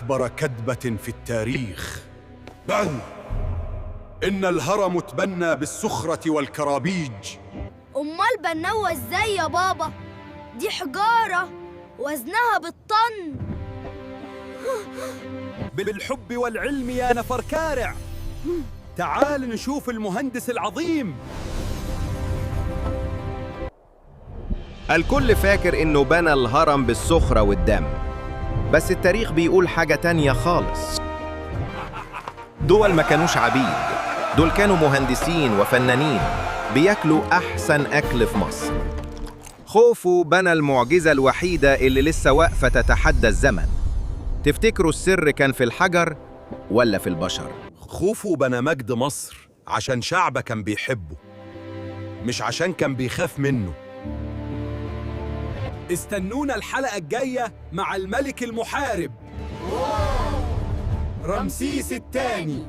أكبر كذبة في التاريخ. بل إن الهرم اتبنى بالسخرة والكرابيج. أمال بنوه إزاي يا بابا؟ دي حجارة وزنها بالطن. بالحب والعلم يا نفركارع. تعال نشوف المهندس العظيم. الكل فاكر إنه بنى الهرم بالسخرة والدم، بس التاريخ بيقول حاجة تانية خالص. دول ما كانوش عبيد، دول كانوا مهندسين وفنانين بياكلوا أحسن أكل في مصر. خوفو بنى المعجزة الوحيدة اللي لسه واقفة تتحدى الزمن. تفتكروا السر كان في الحجر ولا في البشر؟ خوفو بنى مجد مصر عشان شعبه كان بيحبه، مش عشان كان بيخاف منه. استنونا الحلقة الجاية مع الملك المحارب رمسيس الثاني.